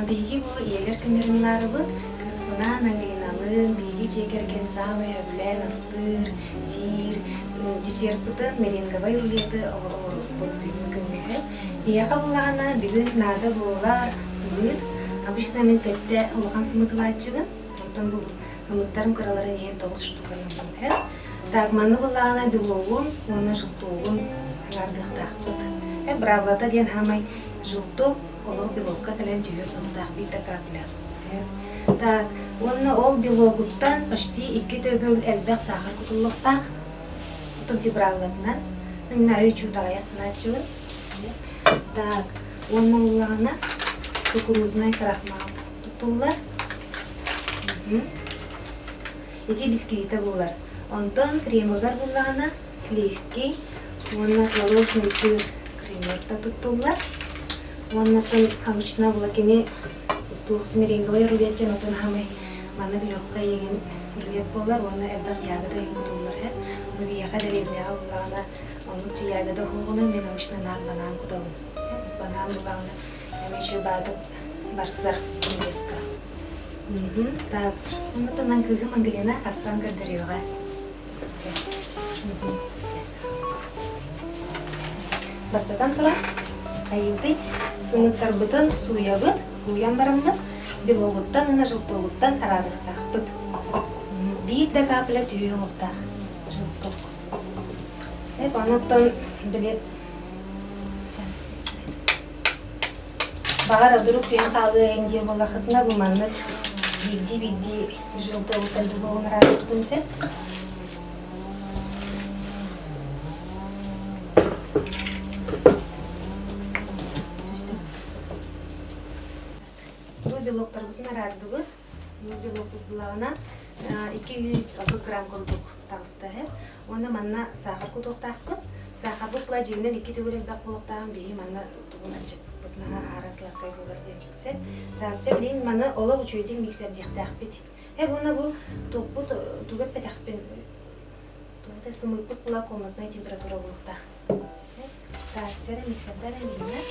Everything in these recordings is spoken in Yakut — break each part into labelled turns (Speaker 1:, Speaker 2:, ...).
Speaker 1: Биһиги бу ийэлэр күннэрин ылаарыбыт кыыспынаан Ангелиналыын биһиги дьиэ кэргэн саамай сөбүлээн астыыр, сиир десерпытын меренговай рулеты оҥоруохпут бүгүҥҥү күҥҥэ. Биһиэхэ буллаҕына бүгүн наада буолар сымыыт. Обычно мин сэттэ улахан сымыыт ылааччыбын. Онтон бу ымыттарым кыраларын иһин 9 штуканы ылбым. Так, манны буллаҕына белогун уонна желтогун аҥаардыахтаахпыт. Бравлата диэн хаамай желток олох белокка кэлэн түһүө суохтаах биир да капля. Так, уонна ол белогуттан почти икки төгүл элбэх саахар кутуллуохтаах. Отон тибраллатынан. Мин арыы чуут аҕыйах гынааччыбын. Так, уонна уллаҕына кукурузнай крахмал туттуллар. Ити бисквита буолар. Онтон кремыгар буллаҕына сливки уонна творожный сыр кремата туттуллар. Уонна оттон обычно була кини туох меренговай рулет диэн отон хаамай маннык легкай иҥин рулет буолар уонна элбэх ягода иҥин кутуллар һэ. Ону биһиэхэ дэриэбинэҕэ буллаҕына оннук чи ягода уһуоҕунан мин обычно наар банан кутабын. Банан буллаҕына эмиэ үчүгэй баатык барсар рулетка. Так, оннуттан кыыһым Ангелина астаан көрдөрүөҕэ. Бастатан туран, айыытый сымыыттарбытын сууйабыт, сууйан бараммыт, белогуттан уонна желтогуттан араарыахтаахпыт. Биир да капля түһүө уҥуохтаах желток. Онуттан били Баҕар одурук түһэн хаалыа иһин диэн буоллаххытына бу маннык биирдии-биирдии желтогуттан белогун араарбытын сөп. Түстүм. Бу белоктарбытын араардыбыт. Бу белокпут булаҕына 230 грамм курдук таҕыста үһү. Уонна манна саахар кутуохтаахпыт. Саахарбыт була дьиҥинэн икки төгүл элбэх буолуохтааҕын биһи манна тугун аччыппыт наһаа аһара сладкай буолар диэн сөп. Так, дьэ билигин маны олох үчүгэйдик миксердиэхтээхпит. Э уонна бу туохпут тугу эппэтэхпин тугу сымыыппыт була комнатная температура буолуохтаах. Так, дьэ миксердэр эмиэ.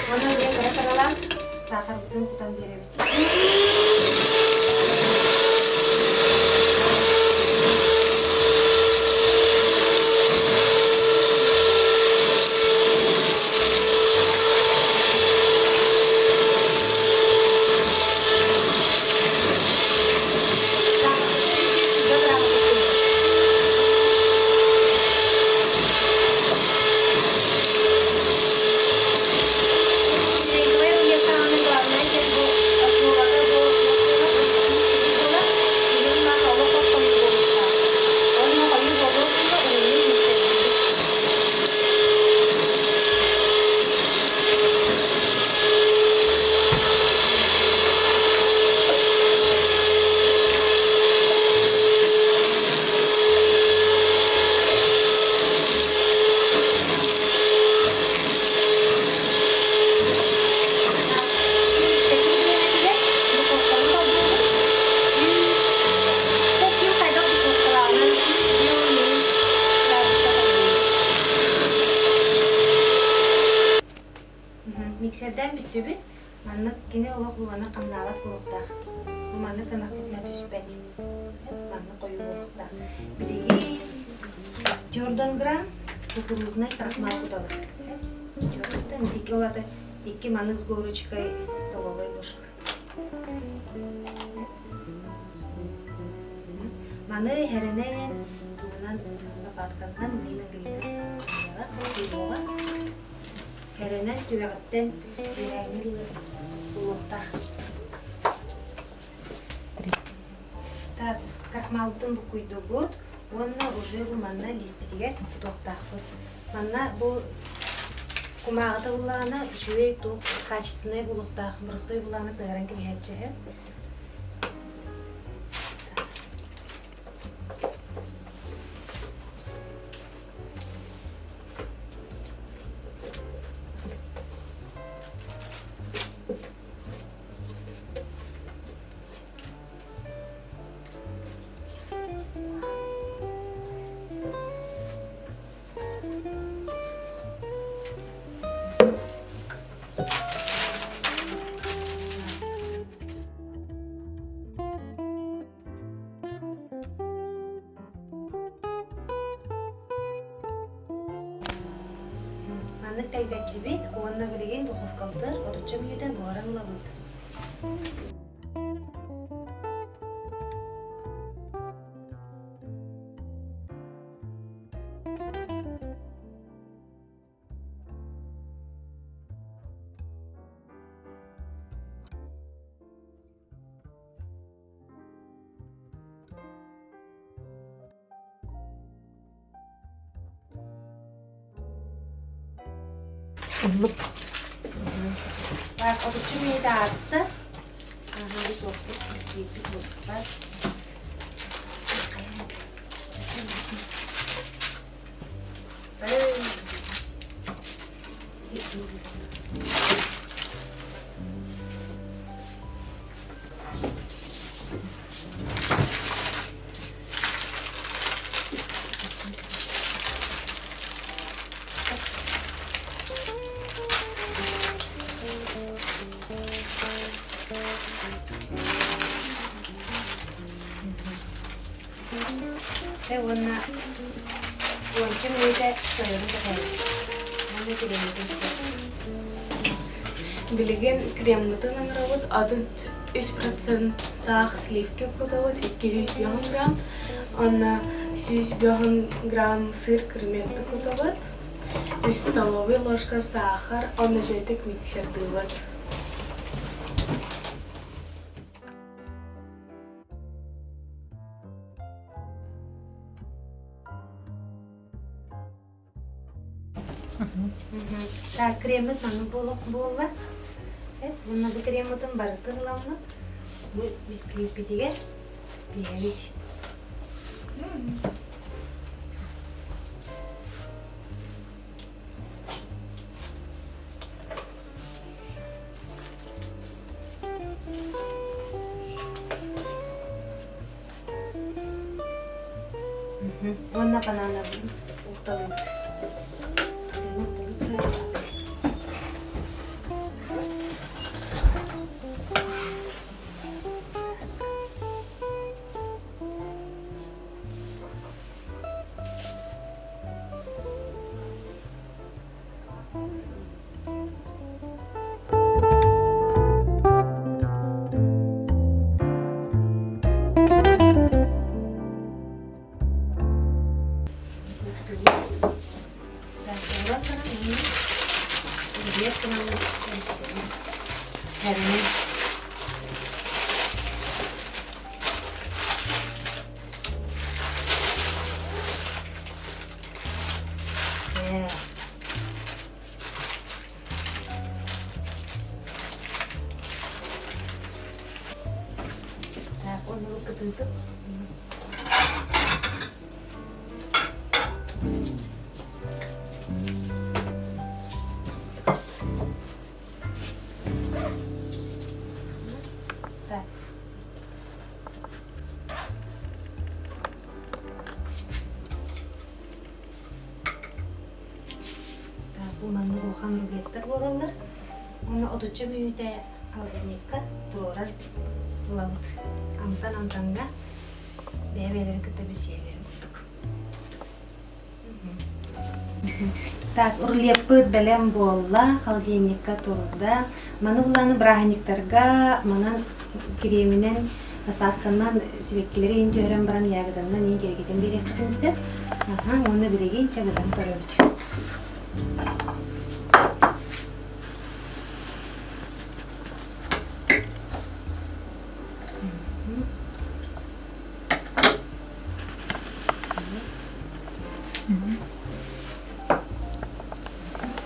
Speaker 1: Уонна эмиэ кыра саралаан саахарбытын кутан биэрэбит. Миксердээн бүттүбүт. Маннык кини олох луона хамнаабат буолуохтаах. Бу маннык ынахпытына түспэт. Маннык хойуу буолуохтаах. Билигин Jordan Грамм. кукурузнай крахмал кутабыт. Икки олата икки маны с горочкой столовой ложка. Маны хэрэнэн тугунан лопатканан глина глина куйуоҕа. Хэрэнэн түгэҕиттэн үөһээҥҥи дылы булуохтаах. Так, крахмалбытын буккуйдубут уонна уже бу манна лииспитигэр кутуохтаахпыт. Манна бу кумааҕыта буллаҕына үчүгэй туох качественнай буолуохтаах, боростуой буллаҕына сыһаран кэбиһээччи Маннык тэлгэттибит уонна билигин духовкабытыгар отучча мүнүүтэ буһаран ылабыт.
Speaker 2: Оннук.
Speaker 1: Так, отучча мүнүүтэ ааста. Ааһа, туохпут, бисквиппит буспат. Дьэ уонна уонча мүнүүтэ сойорун кэтэһэбит. Уонна креммытын
Speaker 2: Билигин креммытын оҥоробут 33 проценттаах сливки кутабыт 205 грамм уонна 105 грамм сыр креметты кутабыт, үс столовый ложка саахар уонна үчүгэйдик миксердыыбыт.
Speaker 1: Так, креммит маннык буолла. Уонна бу креммытын барытын ыламмыт бу бисквиппитигэр биэрэбит. Уонна бананабын уурталыыбыт. Yeah. Так, оны кытыытып. Так. Бу маннык улахан рулеттар буолаллар. Уонна отучча мүнүүтэ холодильникка туруорар ылабыт. Амтан амтаҥҥа бэйэ-бэйэлэрин кытта билсиһэллэрин курдук. Так, рулеппыт бэлэм буолла, холодильникка турда. Маны булааны бырааһынньыктарга манан креминэн, насадканан сибэккилэри иин түһэрэн баран ягоданан иин киэргэтэн биэриэххитин сөп. Аха, уонна билигин чабыдан көрөбүт.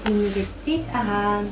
Speaker 1: Минньигэстик аһаан.